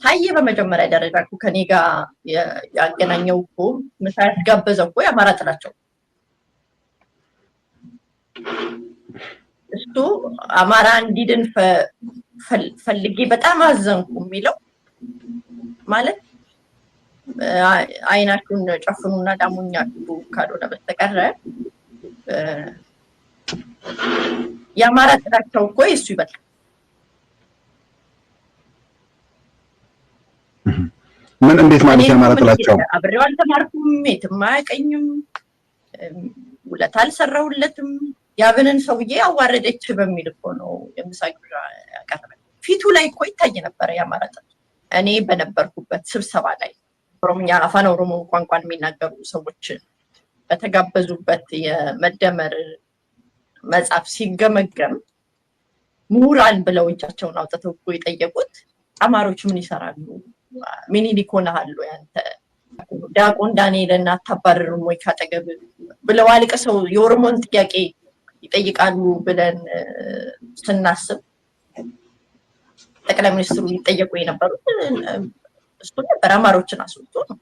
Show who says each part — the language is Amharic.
Speaker 1: ታየ በመጀመሪያ ደረጃ እኮ ከኔ ጋር ያገናኘው እኮ፣ ምሳ ያስጋበዘው እኮ የአማራ ጥላቸው፣ እሱ አማራ እንዲድን ፈልጌ በጣም አዘንኩ የሚለው ማለት አይናችሁን ጨፍኑና ዳሙኛችሁ ካልሆነ በስተቀረ የአማራ ጥላቸው እኮ የእሱ ይበልጣል።
Speaker 2: ምን እንዴት ማለት የአማራ ጥላቸው?
Speaker 1: አብሬው አልተማርኩም፣ የትም አያውቀኝም፣ ውለታ አልሰራሁለትም። ያብንን ሰውዬ አዋረደች በሚል እኮ ነው የምሳ ግብዣ ያቀረበ። ፊቱ ላይ እኮ ይታይ ነበረ የአማራ ጥላቻ። እኔ በነበርኩበት ስብሰባ ላይ ኦሮምኛ፣ አፋን ኦሮሞ ቋንቋን የሚናገሩ ሰዎች በተጋበዙበት የመደመር መጽሐፍ ሲገመገም ምሁራን ብለው እጃቸውን አውጥተው እኮ የጠየቁት አማሮች ምን ይሰራሉ? ሚኒሊክ ሆነሃል ወይ አንተ? ዲያቆን ዳንኤልን አታባርርም ወይ ካጠገብ ብለው አልቅሰው የኦሮሞን ጥያቄ ይጠይቃሉ ብለን ስናስብ ጠቅላይ ሚኒስትሩ ይጠየቁ የነበሩት እሱ ነበር። አማሮችን አስወጡ ነው።